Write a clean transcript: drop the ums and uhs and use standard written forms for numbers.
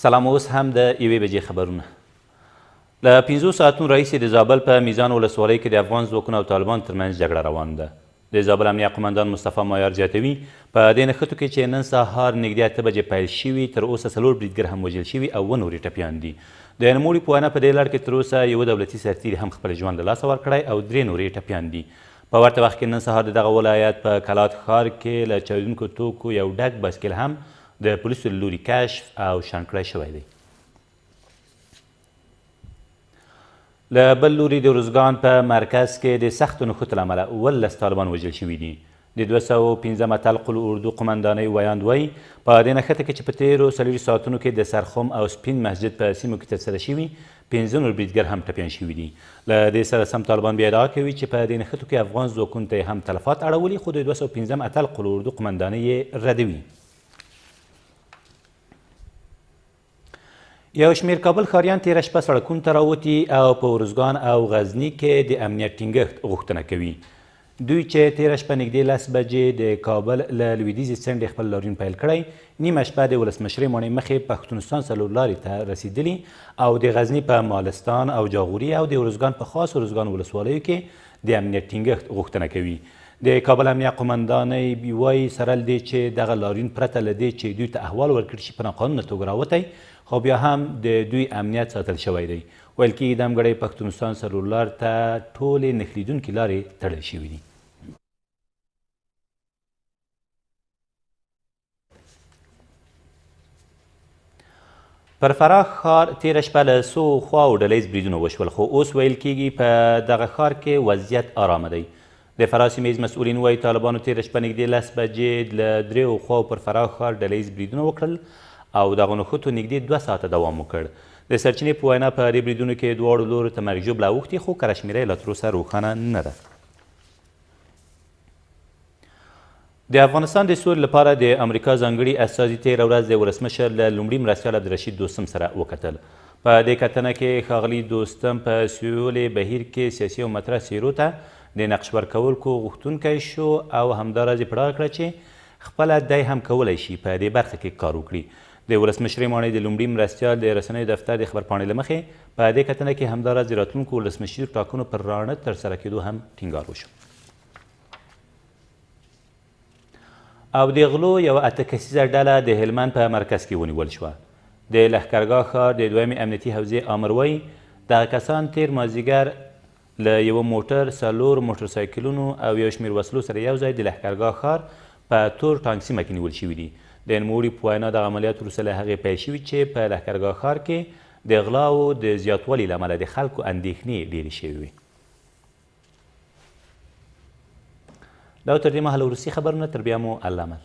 سلام، اوس هم د یوې بجې خبرونه. له 5 ساعتونو راهیسې د زابل په میزان ولسوالۍ کې د افغان ځواکونو او طالبانو ترمنځ جګړه روانه ده. د زابل امنیه قومندان مصطفی مایار زیاتوي، په دې نښتو کې چې نن سهار نږدې 8 بجې پیل شوي، تر اوسه 4 بریدګر هم وژل شوي او 7 نور یې ټپیان دي. د نوموړي په وینا، په دې لړ کې تر اوسه یوه دولتي سرتیري هم خپل ژوند له لاسه ورکړی او 3 نور یې ټپیان دي. په ورته وخت کې نن سهار د دغه ولایت په کلات ښار کې له چاودېدونکو توکو یو ډک بایسکل هم د پولیسو له لوري کشف او شنډ کړی شوی دی. له بل لوري د ارزګان په مرکز کې د سختو نښتو له امله 17 طالبان وژل شوي دي. د 205 اتل قول اردو قومندانۍ ویاند وایي، په دې نښته کې چې په تېرو 24 ساعتونو کې د سرخم او سپین مسجد په سیمو کې ترسره شوي، 5 نور بریدګر هم ټپیان شوي دي. له دې سره سم طالبان بیا ادعا کوي چې په دې نښتو کې افغان ځواکونو ته یې هم تلفات اړولي، خو د 205 اتل قول اردو قومندانۍ یې ردوي. یو شمېر کابل ښاریان تېره شپه سړکونو ته راوتي او په ارزګان او غزني کې د امنیت ټینګښت غوښتنه کوي. دوی چې تېره شپه نږدې 10 بجې د کابل له لویدیځې څنډې خپل لاریون پیل کړی، نیمه شپه د ولسمشرۍ ماڼۍ مخې پښتونستان څلور لارې ته رسېدلي او د غزني په مالستان او جاغوري او د ارزګان په خاص ارزګان ولسوالیو کې د امنیت ټینګښت غوښتنه کوي. د کابل امنیه قومندانۍ وایي، سره له دې چې دغه لاریون پرته له دې چې دوی ته احوال ورکړ شي په ناقانونه توګه راوتی، خو بیا هم د دوی امنیت ساتل شوی دی. ویل کېږي دمګړۍ پښتونستان څلور لار ته ټولې نښلېدونکې لارې تړل شوې دي. پر فراه ښار تېره شپه له څو خواوو ډله ییز بریدونه وشول، خو اوس ویل کېږي په دغه ښار کې وضعیت آرامه دی. د فراه سیمه ییز مسؤلین وایي، طالبانو تېره شپه نږدې 10 بجې له درېیو خواوو پر فراه ښار ډله ییز بریدونه وکړل او دغو نښتو نږدې 2 ساعته دوام وکړ. د سرچینې په وینا، په دې بریدونو کې دواړو لورو ته مرګ ژوبله اوښتې، خو کره شمېره یې لا تر اوسه روښانه نه ده. د افغانستان د سولې لپاره د امریکا ځانګړي استازي تېره ورځ د ولسمشر له لومړي مرستیال عبدالرشید دوستم سره وکتل. په دې کتنه کې ښاغلي دوستم په سولې بهیر کې سیاسي او مطرح څېرو ته د نقش ورکولکو غوښتونکی شو او همداراز یې په ډاګه کړه چې خپله دی هم کولی شي په دې برخه کې کار وکړي. د ولسمشرۍ ماڼۍ د لومړي مرستیال د رسنیو دفتر د خبرپاڼې له مخې، په دې کتنه کې همداراز د راتلونکو ولسمشریزو ټاکنو پر راڼه ترسره کېدو هم ټینګار وشو. او د غلو یوه 8 کسیزه ډله د هلمند په مرکز کې ونیول شوه. د لښکرګاه ښار د دویمې امنیتي حوزې آمر وایي، دغه کسان تېر مازدیګر له یوه موټر، 4 موټرسایکلونو او یو شمېر وسلو سره یو ځای د لښکرګاه ښار په تور ټانک سیمه کې نیول شوي دي. د نوموړي په وینا، دغه عملیات وروسته له هغې پیل شوي چې په لښکرګاه ښار کې د غلاوو د زیاتوالي له امله د خلکو اندېښنې ډېرې شوې وې. دا تر دې مهاله وروستي خبرونه، تر بیا مو الله مل.